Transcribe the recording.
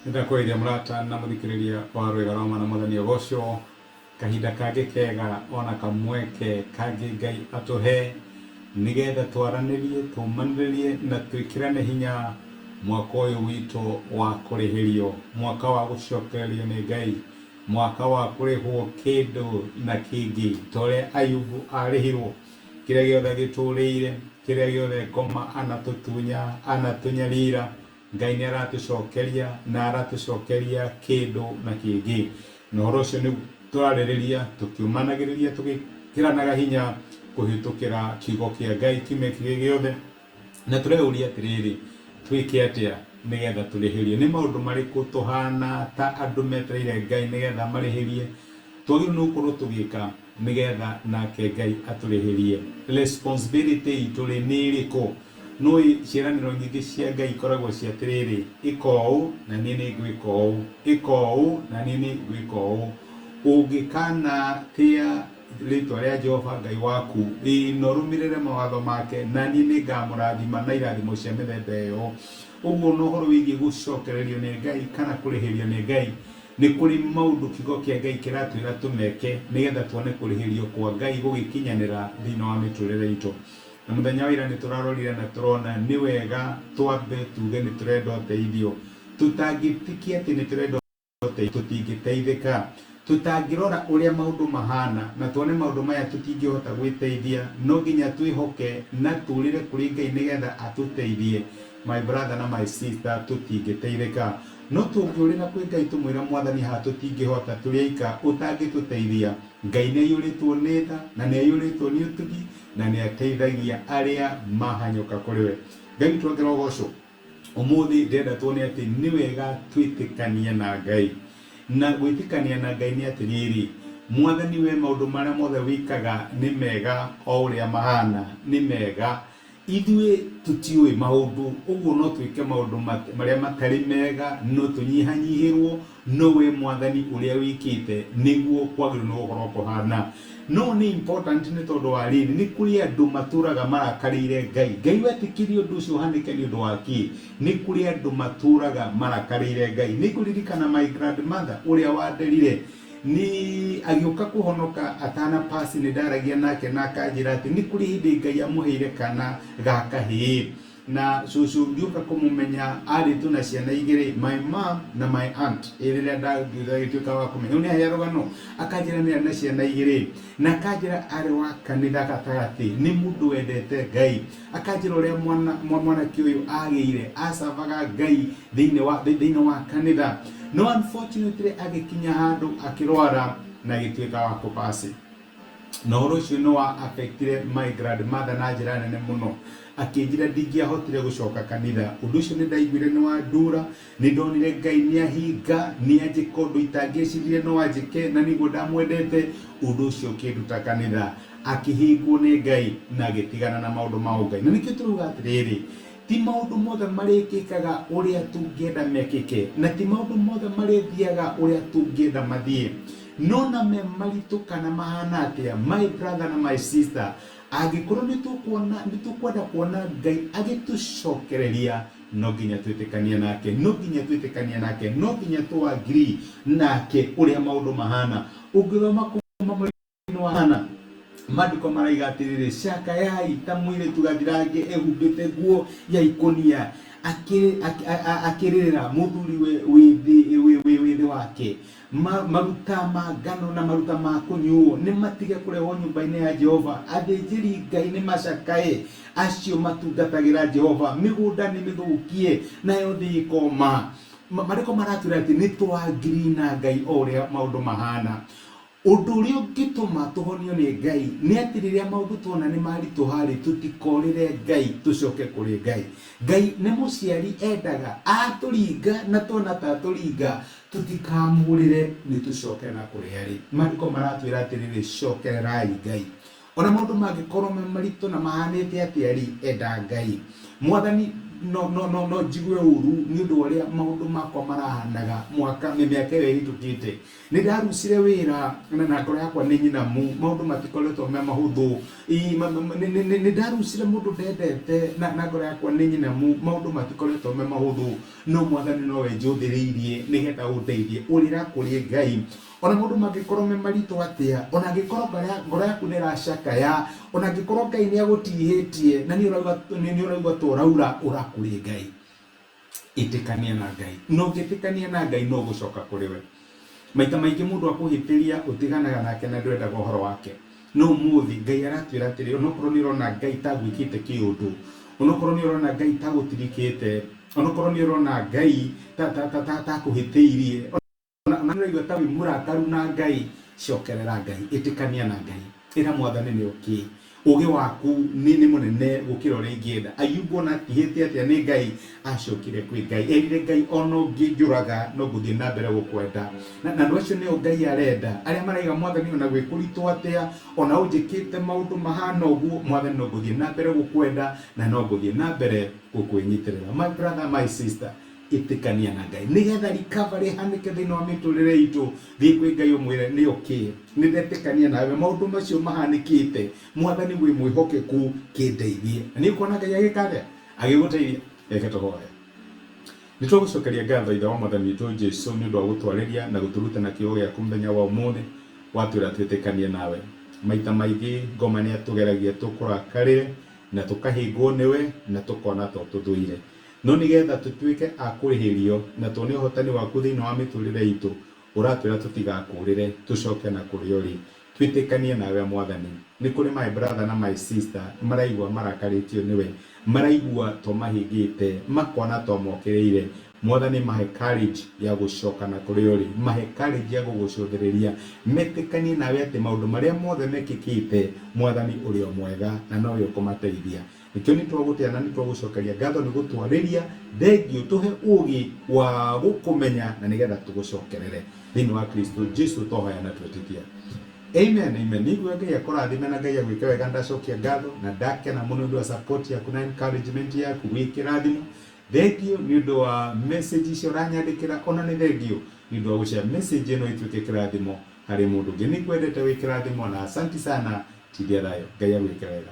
Nĩndakũgeithia mũrata na mũthikĩrĩria wa rwĩga rwa mana mwathani agocwo kahinda kangĩ kega ona kamweke kangĩ Ngai atũhe nĩgetha twaranĩrie tũmanĩrĩrie na twĩkĩrane hinya mwaka ũyũ witũ wa kũrĩhĩrio mwaka wa gũcokererio nĩ Ngai mwaka wa kũrĩhwo kĩndũ na kĩngĩ ta ũrĩa Ayubu arĩhirwo kĩrĩa gĩothe gĩtũrĩire kĩrĩa gĩothe ngoma anatũtunya anatũnyarira Ngai nĩ aratũcokeria na aratũcokeria kĩndũ na kĩngĩ na ũhoro ũcio nĩ tũrarĩrĩria tũkĩũmanagĩrĩria tũgĩkĩranaga hinya kũhĩtũkĩra kiugo kĩa Ngai kiumia kĩrĩ gĩothe na tũreyũria atĩrĩrĩ twĩke atĩa nĩgetha tũrĩhĩrio nĩ maũndũ marĩkũ tũhana ta andũ metereire Ngai nĩgetha marĩhĩrie twagĩrĩirwo nĩ gũkorwo tũgĩka nĩgetha nake Ngai atũrĩhĩrie responsibility itũ rĩ nĩ ĩrĩkũ nũĩ ciĩranĩro nyingĩ cia Ngai ikoragwo cia atĩrĩrĩ ĩka ũũ na niĩ nĩ ngwĩka ũũ ĩka ũũ na niĩ nĩ ngwĩka ũũ ũngĩkanatĩa rĩtwa rĩa Jehova Ngai waku ĩĩ na ũrũmĩrĩre mawatho make na niĩ nĩ ngamũrathima na irathimo cia mĩthemba ĩyo ũguo na ũhoro wĩgiĩ gũcokererio nĩ Ngai kana kũrĩhĩrio nĩ Ngai nĩ kũrĩ maũndũ kiugo kĩa Ngai kĩratwĩra tũmeke nĩgetha tuone kũrĩhĩrio kwa Ngai gũgĩkinyanĩra thĩinĩ wa mĩtũrĩre itũ na mũthenya wa ira nĩ tũrarorire na tũrona nĩ wega twambe tuge nĩ tũrenda ũteithio tũtangĩtikia atĩ nĩ tũrenda ũteithio tũtingĩteithĩka tũtangĩrora ũrĩa maũndũ mahana na tuone maũndũ maya tũtingĩhota gwĩteithia no nginya twĩhoke na tũrĩre kũrĩ Ngai nĩgetha atũteithie my brother na my sister tũtingĩteithĩka no tũngĩũrĩra kwĩ Ngai tũmwĩre mwathani haha tũtingĩhota tũrĩ aika ũtangĩtũteithia Ngai nĩ aiyũrĩtwo nĩ tha na nĩ aiyũrĩtwo nĩ ũtugi na nĩ ateithagia arĩa mahanyũka kũrĩ we Ngai witũ ongerwo ũgoco ũmũthĩ ndĩrenda tuone atĩ nĩ wega twĩtĩkanie na Ngai na gwĩtĩkania na Ngai nĩ atĩrĩrĩ mwathani we maũndũ marĩa mothe wĩkaga nĩ mega o ũrĩa mahana nĩ mega ithuĩ tũtiũĩ maũndũ ũguo no twĩke maũndũ marĩa matarĩ mega no tũnyihanyihĩrwo no we mwathani ũrĩa wĩkĩte nĩguo kwagĩrĩirwo nĩ gũkorwo kũhana no nĩ important nĩ tondũ wa rĩrĩ nĩ kũrĩ andũ matũraga marakarĩire Ngai Ngai wetĩkĩria ũndũ ũcio ũhanĩke nĩ ũndũ wa kĩ nĩ kũrĩ andũ matũraga marakarĩire Ngai nĩ ngũririkana my grandmother ũrĩa wanderire nĩ agĩũka kũhonoka atana pass nĩ ndaragia nake na akanjĩra atĩ nĩ kũrĩ hĩndĩ Ngai amũheire kana ga kahĩĩ na cũcũ ngĩũka kũmũmenya arĩ tu na ciana igĩrĩ my mom na my aunt ĩ rĩrĩa ndagĩtuĩka wa kũmenya nĩ ahea rũgano akanjĩra nĩ arĩ na ciana igĩrĩ na akanjĩra arĩ wa kanitha gatagatĩ nĩ mũndũ wendete Ngai akanjĩra ũrĩa mwana mwanake ũyũ agĩire acavaga Ngai thĩinĩ wa thĩinĩ wa kanitha no unfortunately agĩkinya handũ akĩrwara na agĩtuĩka wa kũpasi na ũhoro ũcio nĩ wa affectire my grandmother na njĩra nene mũno akĩnjĩra ndingĩahotire gũcoka kanitha ũndũ ũcio nĩ ndaiguire nĩ wandura nĩ ndonire Ngai nĩ ahinga nĩ anjĩka ũndũ itangĩeciririe no anjĩke na nĩguo ndamwendete ũndũ ũcio ũkĩnduta kanitha akĩhingwo nĩ Ngai na agĩtigana na maũndũ ma ũngai na nĩkĩo tũrauga atĩrĩrĩ ti maũndũ mothe marĩkĩkaga ũrĩa tũngĩenda mekĩke na ti maũndũ mothe marĩthiaga ũrĩa tũngĩenda mathiĩ no na me maritũ kana mahana atĩa my brother na my sister angĩkorwo nĩ tũkuona nĩ tũkwenda kuona Ngai agĩtũcokereria no nginya twĩtĩkanie nake no nginya twĩtĩkanie nake no nginya tũ agree nake ũrĩa maũndũ mahana ũngĩthoma kuma mũrĩinĩ wa Hana maandĩko maraiga atĩrĩrĩ cakayai ta mũirĩtu gathirange ehumbĩte nguo ya ikũnia akĩrĩrĩra mũthuri wĩ thĩ wake maruta ma ngano na maruta ma kũnyuo nĩ matige kũrehwo nyũmba-inĩ ya Jehova athĩnjĩri Ngai nĩ macakae acio matungatagĩra Jehova mĩgũnda nĩ mĩthũkie nayo thĩ ĩkoma marĩko maratwĩra atĩ nĩ tũ agree na Ngai o ũrĩa maũndũ mahana ũndũ ũrĩa ũngĩtũma tũhonio nĩ Ngai nĩ atĩ rĩrĩa maũndũ tuona nĩ maritũha rĩ tũtikorĩre Ngai tũcoke kũrĩ Ngai Ngai nĩ mũciari endaga atũringa na tuona ta atũringa tũtikamũrĩre nĩ tũcoke na kũrĩa rĩ maandĩko maratwĩra atĩrĩrĩ cokererai Ngai Ona maũndũ mangĩkorwo me maritũ na mahanĩte atĩa rĩ, enda Ngai. Mwathani, no no no no njigue ũru nĩ ũndũ wa ũrĩa maũndũ makwa marahanaga mwaka mĩaka ĩyo ĩhĩtũkĩte. Nĩ ndarucire wĩra na na ngoro yakwa nĩ nyinamu, maũndũ matikoretwo me mahũthũ. Nĩ ndarucire mũndũ ndendete na na ngoro yakwa nĩ nyinamu, maũndũ matikoretwo me mahũthũ. No Mwathani nowe njũthĩrĩirie nĩgetha ũndeithie. Ũrĩra kũrĩ Ngai. Ona maũndũ mangĩkorwo me maritũ atĩa, ona angĩkorwo ngoro yaku nĩ ĩracakaya, ona angĩkorwo Ngai nĩ agũtihĩtie na nĩ ũraigua nĩ ũraigua ta ũraura, ũra kũrĩ Ngai. Ĩtĩkania na Ngai. Na ũngĩtĩkania na Ngai no ũgũcoka kũrĩ we. Maita maingĩ mũndũ akũhĩtĩria ũtiganaga nake na ndwendaga ũhoro wake. No ũmũthĩ Ngai aratwĩra atĩrĩ, onokorwo nĩ ũrona Ngai ta agwĩkĩte kĩũndũ, onokorwo nĩ ũrona Ngai ta agũtirikĩte, onokorwo nĩ ũrona Ngai ta ta ta ta akũhĩtĩirie, ona nĩ ũraigua ta wĩ mũrakaru na Ngai, cokerera Ngai, ĩtĩkania na Ngai, ĩra Mwathani nĩ okay, ũgĩ waku nĩ nĩ mũnene gũkĩra ũrĩa ingĩenda. Ayubu ona atihĩte atĩa nĩ Ngai, acokire kwĩ Ngai, erire Ngai ona ũngĩnjũraga no ngũthiĩ na mbere gũkwenda. Na andũ acio nĩo Ngai arenda, arĩa maraiga Mwathani ona gwĩ kũritũ atĩa, ona ũnjĩkĩte maũndũ mahana ũguo, Mwathani no ngũthiĩ na mbere gũkwenda na no ngũthiĩ na mbere gũkwĩnyitĩrĩra. My brother, my sister, ĩtĩkania na Ngai nĩgetha recovery ĩhanĩke thĩinĩ wa mĩtũrĩre itũ. Thiĩ kwĩ Ngai ũmwĩre nĩ okay, nĩ ndetĩkania nawe, maũndũ macio mahanĩkĩte, Mwathani wĩ mwĩhokeku, kĩndeithie. Na nĩ ũkuona Ngai agĩka atĩa? Agĩgũteithia. Reke tũhoe. Nĩ twagũcokeria ngatho Ithe wa Mwathani witũ Jesu nĩ ũndũ wa gũtwarĩria na gũtũruta na kiugo gĩaku mũthenya wa ũmũthĩ, watwĩra twĩtĩkanie nawe. Maita maingĩ ngoma nĩ atũgeragia tũkũrakarĩre na tũkahĩngwo nĩwe na tũkona ta ũtũthũire. No nĩgetha tũtuĩke a kũrĩhĩrio na tuone ũhotani waku thĩinĩ wa mĩtũrĩre itũ, ũratwĩra tũtigakũũrĩre, tũcoke na kũrĩa ũrĩ. Twĩtĩkanie nawe Mwathani. Nĩ kũrĩ my brother na my sister maraigua marakarĩtio nĩwe, maraigua to mahĩngĩte, makona to mokĩrĩire. Mwathani mahe courage ya gũcoka na kũrĩa ũrĩ, mahe courage ya gũgũcũthĩrĩria, metĩkanie nawe atĩ maũndũ marĩa mothe mekĩkĩte, Mwathani ũrĩ o mwega na nowe ũkũmateithia. Nĩkĩo nĩ twagũtĩa na nĩ twagũcokeria ngatho nĩ gũtwarĩria. Thengiũ, tũhe ũũgĩ wa gũkũmenya na nĩgetha tũgũcokerere. Thĩinĩ wa Kristo Jesu twahoya na twetĩkia. Amen, amen. Nĩngwĩra Ngai akũrathime na Ngai agwĩke wega. Ndacokia ngatho na ndakena mũno nĩ ũndũ wa support yaku na encouragement yaku. Wĩ kĩrathimo. Thengiũ nĩ ũndũ wa message icio ũranyandĩkĩra, ona nĩ thengiũ nĩ ũndũ wa gũshare message ĩno ĩtuĩke kĩrathimo harĩ mũndũ ũngĩ. Nĩngwendete, wĩ kĩrathimo na asanti sana. Tindia thayũ. Ngai agwĩke wega.